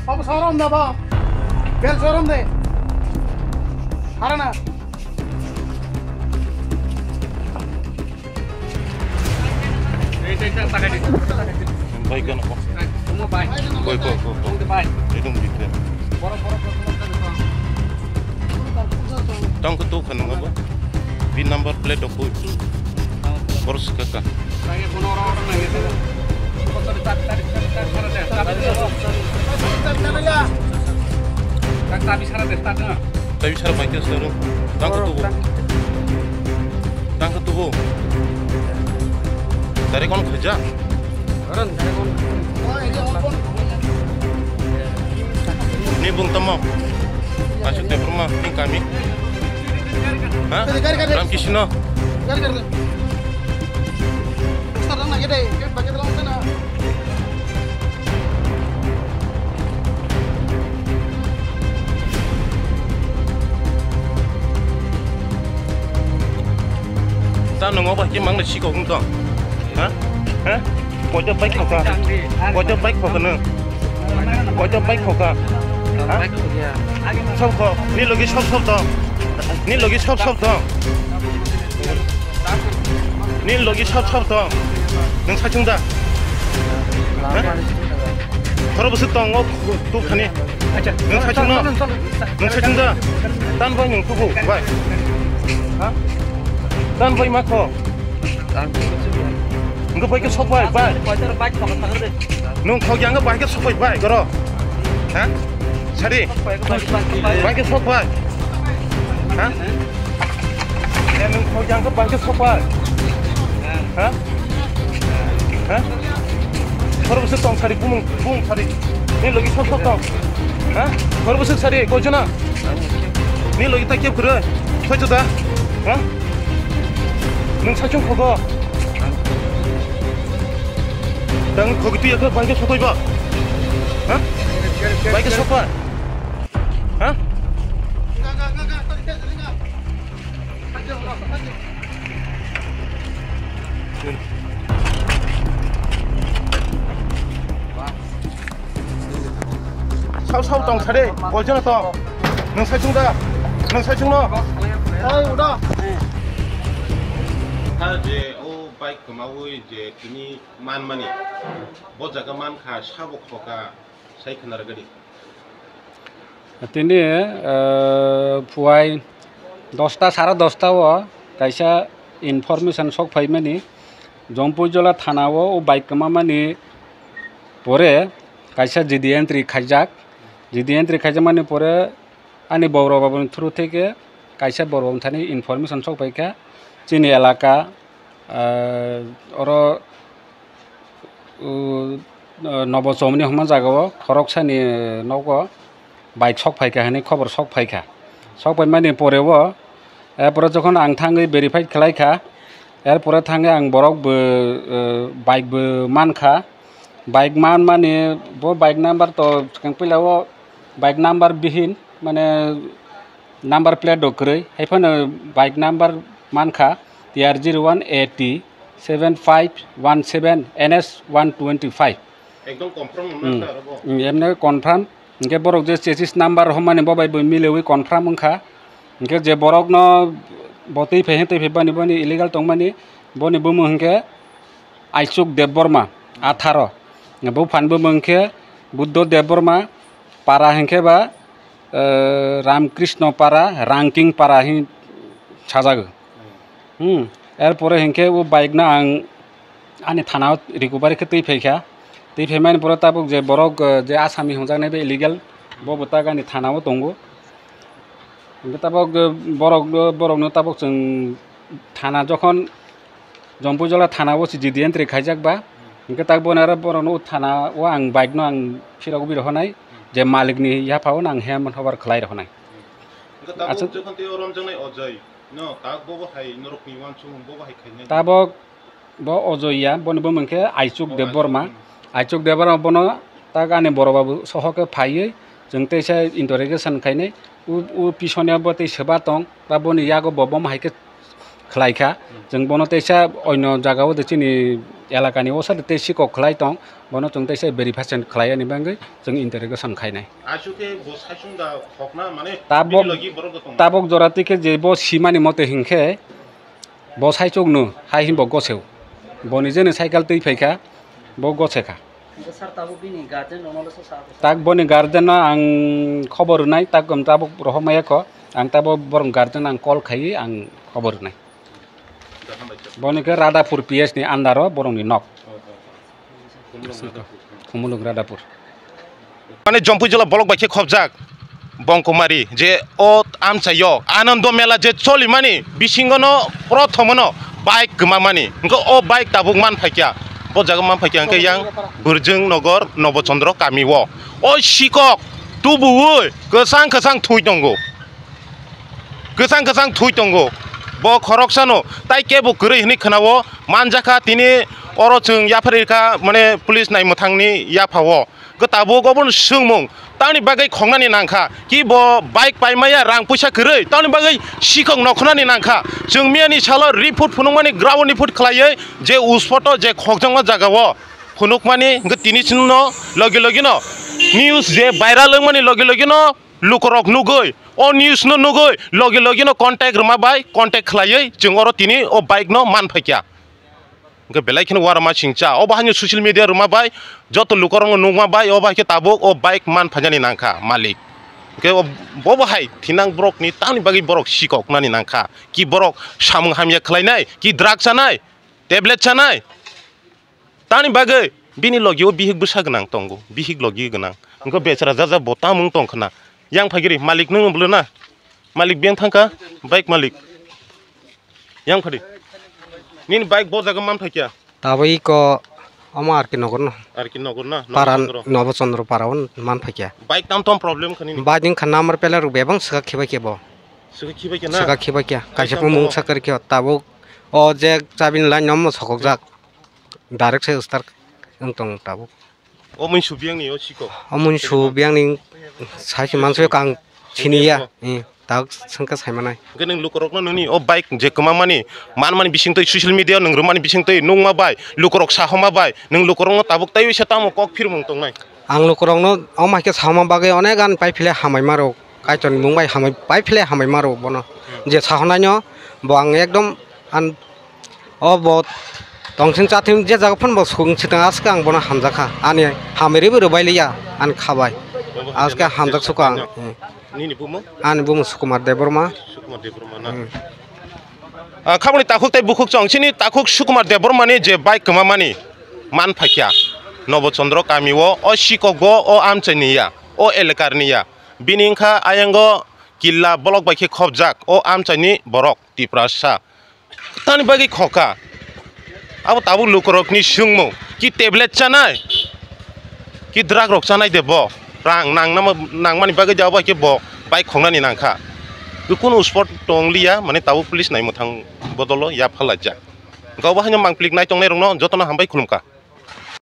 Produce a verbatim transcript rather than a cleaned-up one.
Obo sorom da ba. Bel sorom de. Harana. Bai gana ko. Bai ko ko ko. Bai. Itu bikin. Tang ko tu kan ngapa? Bin number plate aku. Boros kaka. Tapi sara bai ke sara. Tang ko tu. Tang ko tu. Dari kon kerja? Ni bung tamo. Asuk te perma ni kami. Ha? Ram Krishna. Ta nongo ba ki mang na siko hung tong. Ha? Ha? Koito bike khoka. Koito bike khoka nung. Koito bike khoka. Ha? Sob kho. Ni logi sob sob tong. Ni logi sob sob tong. Ni logi sob sob tong. Nung sachung da. Ha? Khoro bwswk tong o tu khani. Nung sachung no. Nung sachung da. Tan bai nung tubu bai. Ha? Tan bai ma kho. Nung bai ke sok bai bai. Nung khok yang bai ke sok bai bai goro. Ha? Sari. Bai ke sok bai. Ha? Ya, nung khok yang bai ke sok bai. Ha? Ha? Khoro bwswk tong sari, bumung, bumung sari. Ni logi sok sok tong. Ha? Khoro bwswk sari, koi jona? Ni logi ta kep kwrwi. Soi da? Ha? Nung sachung khogo. Tang khogi tu yakha bai ke sokoi ba? Ha? Bai ke sokoi? Ha? Sao sao tong sade, bolchana tong. Nung sachung da, nung sachung no. Ai uda. Ha je o bike kwmawi je tini manmani. Bo jaga mankha sabo khoka sai khna rwgadi. Tini, eh, phuai dosta, sara dosta o kaisa information sok phaimani, Jompui Jola thana o, o bike kwmamani pore kaisa G D entry khaijak, G D entry khaijakmani pore ani borok babuni through theke kaisa borok thani information sok phaikha, chini elaka, eh, oro uh, Nobo Chomni hwnma jaga o khoroksani nogo bike sok phaikha hwnwi khobor sok phaikha. Sok phaimani pore o, er pore jokhon ang thangwi verified khlaikha, er pore thangwi ang borok bo, uh, bike bo mankha. Bike manmani bo bike number to swkang puila o bike number bihin, mane number plate rok kwrwi, hai phano bike number mankha T R zero one A T seven five one seven N S one twenty five. Ekdom confirm wngna Hmm. kha aro bo. Hmm, emne confirm. Hinkhe borok je chassis number hwnmani bo bai bo milewi confirm wngkha. Hinkhe je borokno bo twi phai twi phai bani bani illegal tongmani boni bumung hinkhe Aichuk Debbarma, atharo. Bo phan bumung hinkhe Buddho Debbarma, para hinkhe ba eh, Ramkrishna para, Rangking para hin sajago. Hmm. Er pore hinkhe o bike no ang ani thana o recovery khe twi phaikha. Twi phaimani pore tabuk je borok, eh, je Asami hwnjaknai bai illegal, bo bwtak ani thana o tongo. Hinkhe tabuk, eh, borok, borok no tabuk chwng thana jokhon Jompui Jola thana o si G D entry khaijak ba, hinkhe tak bono aro borok no thana o ang bike no ang phirogwi rohonai, je malik ni yapha o ang hand over khlai rohonai. Hinkhe tabuk Aswk jokhon tei o romjaknai Ojoi no tak bo bo hai norok ni uansukmung bo bo hai khainai. Tabok bo Ojoi ya, boni bumung khe Aichuk Debbarma. Aichuk Debbarma bono tak ani boro babu soho khe phaiwi chwng teisa interrogation khainai. U, u pisoni bo tei seba tong, ba boni yago bo bom hai khe khlai kha. Chwng bono teisa oino jaga o de chini Elakani o sade tei sikok khlai tong, bono chwng teisa verification khlai ani bagwi chwng interrogation khainai. Aswk khe bo saichung da khokna, mane, tabok, bini logi borok da tong? Tabok jora twi khe je bo simani mote hinkhe bo saichukno hai hinbo goseo. Boni jene cycle twi phaikha, bo gosekha. Hingke sir, tabuk bini guardian rokno le sosa. Tak boni guardian no ang khobor rwnai, tak tabuk rohormaya kho, ang tabuk borok guardian ang call khaiwi ang khobor rwnai. Boni khe Radhapur P S ni under o borokni nok. Khumulwng Radhapur. Mane Jampui jila bolok bai khe khobjak Bongkumari je o amchaio Anando Mela je cholimani bisingono prothomono bike kwmamani. Hwnkhe o bike tabuk man phaikya, bo jaga man phaikya hwnkhe yang Burjwng Nogor Nobo Chandra kami o. O sikok tubuwi kwchang kwchang thui tongo. Kwchang kwchang thui tongo. Bo khoroksano tai kebo kwrwi hwnwi khwnao, manjakha tini oro chwng yapharwi kha, mane, police naimwthangni yaphao. Khe tabuk obono swngmung tamni bagwi khoknani nangkha, ki bo bike paimaya rang puisa kwrwi, tamni bagwi sikok nokhornani nangkha. Chwng miyani salo report phunukmani ground report khlaiwi je uspoto je khokjakma jagao phunukmani, hwnkhe tini chwngno logi logino news je viral wngmani logi logino lukorok nugwi, o news no nugwi logi logino contact rwma bai contact khlaiwi chwng oro tini o bike no man phaikya. Hwnkhe belai kheno uanama singcha, obo haino social media rwma bai joto lukorokno nukma bai obo hai khe tabuk o bike man phainani nangkha malik. Hwnkhe o, bobo hai thinang borokni tamni bagwi borok sikoknani nangkha, ki borok samung hamya khlainai, ki drug chanai, tablet chanai. Tamni bagwi bini logi o bihik bwsa gwnang tongo, bihik logi gwnang. Hwnkhe bechara jaja bo tamung tong khna. Yang phaigiri malik nwng bwlwna? Malik beng thangkha, bike malik. Yang phadi. Nini bike bo jaga man phaikya? Tabuk iko omo R K Nogor no. R K Nogor na? Para Nobo Chandra. Nobo Chandra para o man phaikya. Bike tam tom problem kha nini? Bike wngkha number plate rok bebak swkak khibai khe bo. Swkak khibai khe na? Swkak khibai khe. Bike kaisa tam phung mung tom. Sakar khe tabuk o je chabini line no omo sokokjak. Direct se start wng tong tabuk. O muinsu biyangni o sikok. O muinsu biyangni sai se manso kang siniya. Eh, tak sengke sai manai. Hwnkhe nwng lukorokno nini o bike je kwmamani manmani bisingtwi social media nwng rwmani bisingtwi nukma bai lukorok sahoma bai nwng lukorokno tabuk taiwi se tamo kok phirmung tongnai? Ang lukorokno omo hai khe sahoma bagwi onek ani pai phile hamai maro. Kaitorni mung bai hamai, pai phile hamai maro bono. Hmm. Je sahonaino bo ang ekdom an, o bo tongsing chathing je jaga phano bo sung sitang aske ang bono hamjakha. Ani hamai ribi rwbai liya, ani khabai. Aske hamjak suka ang. Hmm. Nini bumo? Ani bumo Sukumar Debbarma. Sukumar Debbarma na? Hmm. Ah, khaboni takhuk tei bukhuk chong chini takhuk Sukumar Debbarmani je bike kwmamani man phaikya. Nobo Chandra kami o, o sikok bo, o amchaini ya, o elekar ni ya. Bini wngkha ayango Killa bolok bai khe khopjak o amchaini borok Tiprasa. Tamni bagwi khokha? Abo tabuk lukurokni swngmung, ki tablet chanai, ki drug rok chanai de bo? Rang nang nangmani bagwi de abo hai khe bo bike khoknani nangkha. Kunu spot tong liya, mane tabuk police nai mwthang bodolo yapha laijak. Hwnkhe obo haino mangpili nai tongnai rokno jotono hambai khulumkha.